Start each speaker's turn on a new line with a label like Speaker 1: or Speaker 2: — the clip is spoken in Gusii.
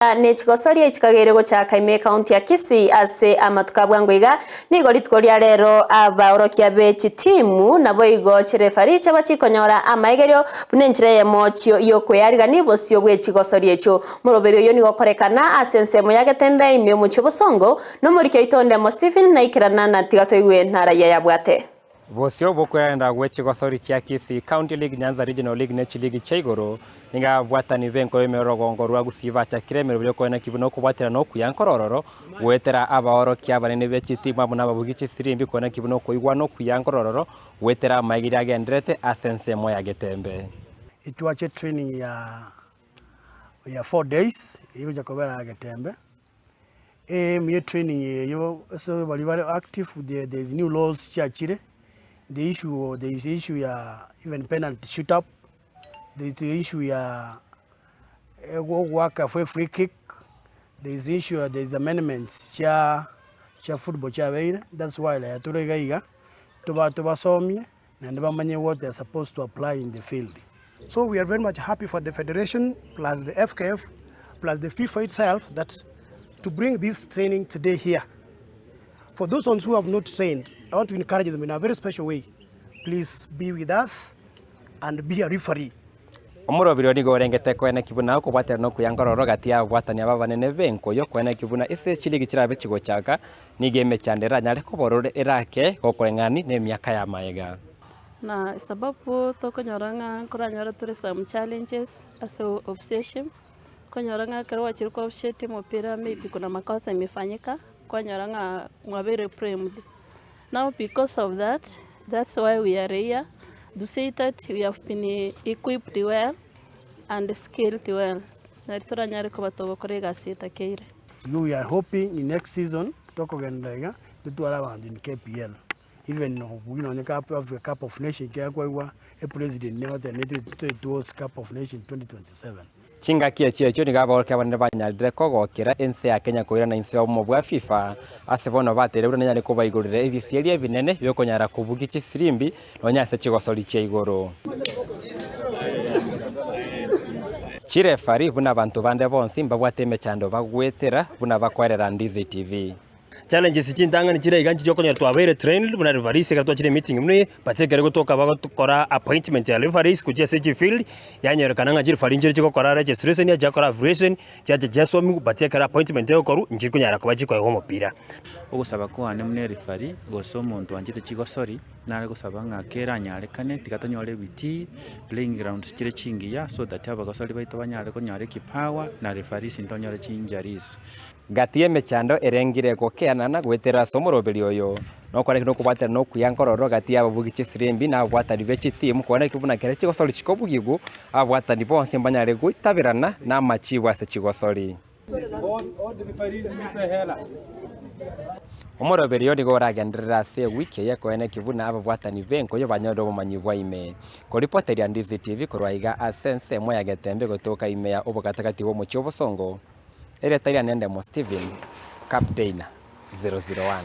Speaker 1: Ne chigosoria chikageire gochaka ime ekaunti ya Kisii ase amatuko a bwango iga, nigo rituko ria rero abaorokia be chitimu naboigo chirefari chiaba chikonyora amaegerio buna enchera eyemo y'okwearigania bosio bwe chigosoria echio. Moroberi oyio nigo okorekana ase ensemo ya Getembe ime omochie o Bosongo, nomoriki oito Ondemo Stephen naikerana na tiga toigwe narayia yabwate.
Speaker 2: Bosio bw'okwerenda gwe chigosori chia Kisii County League, Nyanza Regional League ne chiligi chia igoro, nigo ababwatani b'enko y'emerogongo rwa Gusii bachakire emeremo y'okoeneki buna okobwaterana okuya nkorororo goetera abaorokia abanene be chitimu amo nababugi chisirimbi koeneki buna okoigwana okuya nkorororo goetera amaegerio agendererete ase ensemo ya Getembe.
Speaker 3: Etwache training ya ya 4 days egocha kobera Getembe. Aim ye training eyo ase baria bare active there there is new laws chiachire, the issue there is issue ya even penalty shoot up, there is the issue ya ogoaka for a free kick, there is issue there is amendments chia chia football chiabeire, that's why rero tore iga iga, toba tobasomie naende bamanye what they are supposed to apply in the field.
Speaker 4: So we are very much happy for the federation plus the FKF plus the FIFA itself that to bring this training today here. For those ones who have not trained, I want to encourage them in a very special way. Please be with us and be a referee.
Speaker 2: Omorobiri oo nigo orengete koeneki buna okobwaterana okuya nkororo gati y'ababwatani aba abanene b'enkoyo, koeneki buna ase chiligi chirabe chigochaka, nigo emechando eranyare koborora erake gokoreng'ani nemiaka y'amaega.
Speaker 5: Na sababu tokonyora ng'a nkoranyore tore some challenges ase officiation, okonyora ng'a ekero gwachire ko officiate omopira maybe kuna makosa imefanyika, kwanyora ng'a mwabeire blamed. Now because of that, that's why we are here to say that we have been equipped well and skilled well, nari toranyare koba togokora egasi etakeire.
Speaker 3: Igo we are hoping in next season tokogenderera iga, totware abanto in KPL. Even nobui nonye cup Africa cup of nation ekero kwaigwa epresident nigo towards cup of nation 2027.
Speaker 2: Chingaki echio echio nigo abaorokia abanene banyarire kogokera ense ya Kenya koirana inse y'obomo bwa FIFA, ase bono bateire buna nenyare kobaigorera ebisieri ebinene bi'okonyara kobugia chisirimbi nonya ase chigosori chia igoro. Chirefari buna abanto bande bonsi mbabwate emechando bagwetera buna bakoerera Ndizi TV.
Speaker 6: Challenges chintang'ani chire iga nchiria okonyora twabeire trained buna referees ekero twachire emeeting buna eye, but ekero gotoka bagotokora appointment ya referees gochia ase chifield, yanyorekana ng'a chireferee nchire chigokora registration, chiakora affiliation, chiacha chiasomiwa but ekero appointment egokorwa nchiri konyara koba chikoegwa omopira.
Speaker 7: Ogosaba kwane buna erefari, gose omonto oanchete chigosori, nare gosaba ng'a keranyarekane tiga tonyore ebitii, playing grounds chire chingiya so that abagosori baito banyare konyora ekipawa na referees ntonyore chi-injuries.
Speaker 2: Gati y'emechando erengire gokeanana goetera ase omoroberi oyo, nokore nokobwaterana okuya nkororo gati y'ababugi chisirimbi na ababwatani be chitimu, kobua buna kera chigosori chikobugigwa, ababwatani bonsi mbanyare goitaberana namachibu ase chigosori. Omoroberi oyo nigo oragenderere ase ewiki eye koeneki buna ababwatani b'enkoyo banyorire obomanyi bwa ime. Koripoteria Ndizi TV korwa aiga ase ensemo ya Getembe gotoka ime ya obogatagati bw'omochie obosongo, Erieta riane Ndemo Stephen, Captain 001.